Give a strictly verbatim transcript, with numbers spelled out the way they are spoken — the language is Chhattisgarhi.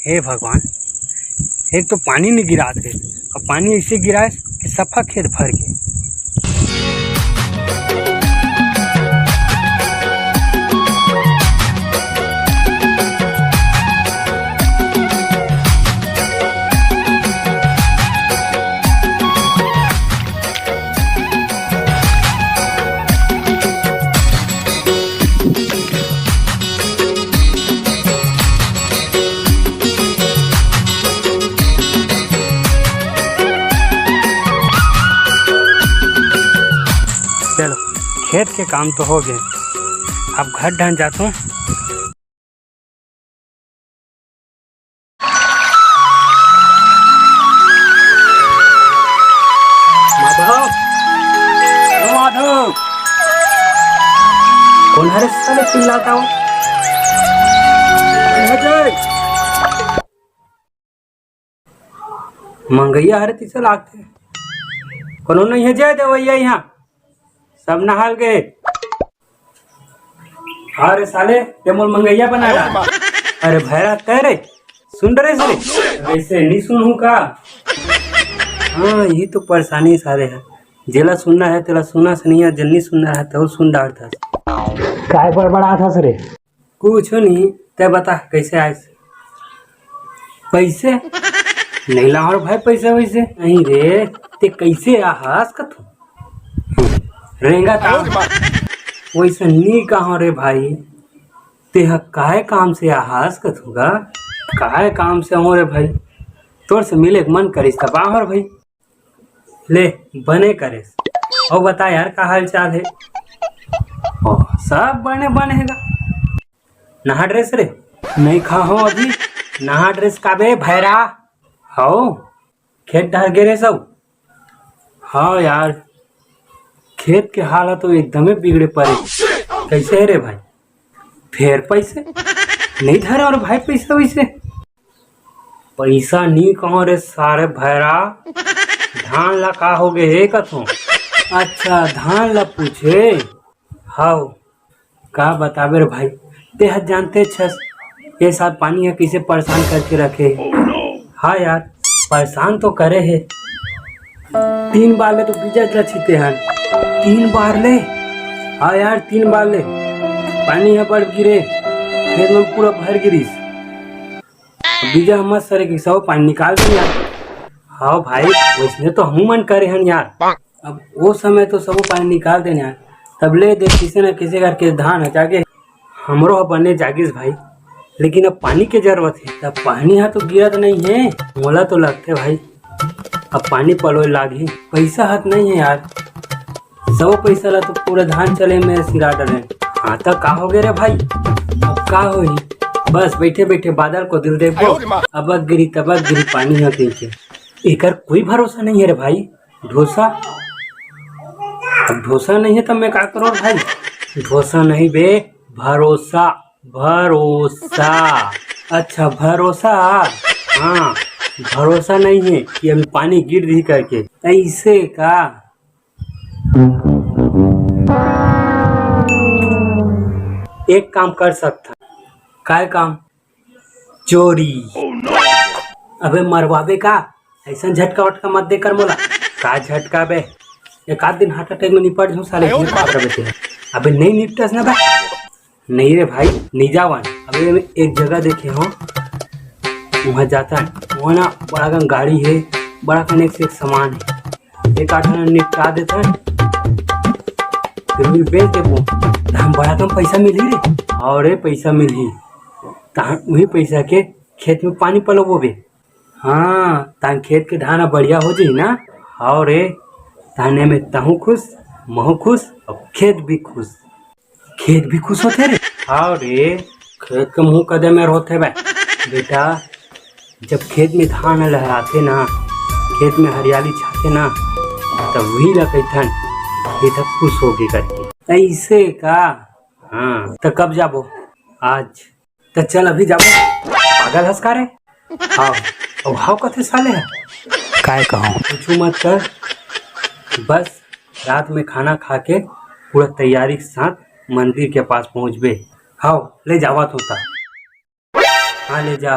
हे भगवान, एक तो पानी नहीं गिरात हे, अब पानी ऐसे गिराए कि सफा खेत भर के। चलो, खेत के काम तो हो गए, अब घर डहन जाथों। माधव, ओ माधव, कोन हरे साले चिल्लात हे? कोन हरे? मंगइया हरे तइसे लागथे। कोनो नइ हे जय देवइया इहाँ, सब नहाल गे। अरे साले, ते मोर मंगइया बना रहा। अरे भैरा, तै रे, सुन डरेस रे। वैसे नहीं सुनहूँ का? हाँ, ये तो परेशानी सारे है। जेला सुनना है, तेला सुना सनिया, जेला नहीं सुनना है, तो सुन डारथस। काय बड़बड़ाथस रे? कुछ नहीं, ते बता, कैसे आयस? पैसे? नहीं लाहौं भाई, पैसे वैसे। नहीं रे, ते कैसे आहस कथों? रेंगा ता। वैसे नी कहों रे भाई, तेहा काय काम से आहस कथों गा? काय काम से हों रे भाई, तोर से मिले के मन करिस तब आहों रे भाई। ले, बने करेस। अउ बता यार, का हाल चाल हे? ओह, सब बने बने हे गा। नहा डरेस रे? नहीं खाहों अभी। नहा डरेस का बे भैरा? हव, खेत डहर गे रेहेस। हाँ यार, खेत के हाल ह तो एकदमे बिगड़े परे। कैसे हे रे भाई? फेर पैसे? नहीं धरे अउ भाई पैसा वैसे। पैसा नी कहों रे सारे भैरा, धान ला का हो गे हे कथों? अच्छा, धान ला पूछे? हव, का बताबे रे भाई, तेहा जानते छस, ये साल पानी ह कइसे परेशान करके रखे हे। हाँ यार, परेशान तो करे हे। तीन बार ले तो बीजा ला छीते हन, तीन बार ले। हाँ यार, तीन बार ले पानी ह बड़ गिरे, खेत में पूरा भर गिरिस। बीजा ह मस्त सरे के सब पानी निकाल दे यार। हाँ भाई, वैसने तो हमू मन करे हन यार। अब वो समय तो सबो पानी निकाल देन यार। तब ले देख, किसे न किसे करके धान ह जागे, हमरो ह बने जागिस भाई। लेकिन अब पानी के जरूरत हे, तब पानी ह तो गिरत नहीं हे, मोला तो लगथे भाई, अब पानी पलोय लागही। पैसा ह त नहीं हे यार, सबो पैसा ला तो पूरा धान चले में सिरा डरेन। हाँ, त का हो गे रे भाई? अब का होही? बस बैठे बैठे बादल को दिल देखबो, अबक गिरी तबक गिरी पानी ह कहिके। एकर कोई भरोसा नहीं हे रे भाई। ढोसा? अब ढोसा नहीं हे त मैं का करों भाई? ढोसा नहीं बे, भरोसा, भरोसा। अच्छा, भरोसा। हाँ, भरोसा नहीं हे कि अभी पानी गिर दिही करके। ऐसे का? एक काम कर सकथन। काय काम? चोरी। अबे मरवाबे का? ऐसन झटका वटका मत दे कर मोला। का झटका बे? एक आध दिन heart attack में निपट जाऊं साले, झटका करबे ते। अबे नहीं निपटस ना बे। नहीं रे भाई, नहीं जावन। अबे मैं एक जगह देखे हों, वहाँ जाथन, वहाँ ना बड़ा कन गाड़ी हे, बड़ा कन एक से एक सामान हे, एक आध निपटा देथन, फिर भी बेच देबो, त हम बड़ा कन पैसा मिलही रे। अउ रे, पैसा मिलही, तहन उही पैसा के खेत में पानी पलोबो बे। हाँ, तहन खेत के धान ह बढ़िया हो जाही ना। अउ रे, तहन एमे तहूँ खुश, महूँ खुश, अउ खेत भी खुश। खेत भी खुश होथे रे। हाँ रे, खेत के मुंह कदे मेर होथे बे। बेटा, जब खेत में धान लहराथे ना, खेत में हरियाली छाथे ना, तब वही ला कहिथन, खेत ह खुश होगे करके। ऐसे का? हाँ, त कब जाबो? आज। त चल अभी जाबो। पागल हस का रे? हाव, अउ हाव कथे साले ह। काय कहूँ? कुछु मत कर, बस रात में खाना खा के पूरा तैयारी के साथ मंदिर के पास पहुँचबे। हाव, ले जावत हों त। हाँ, ले जा।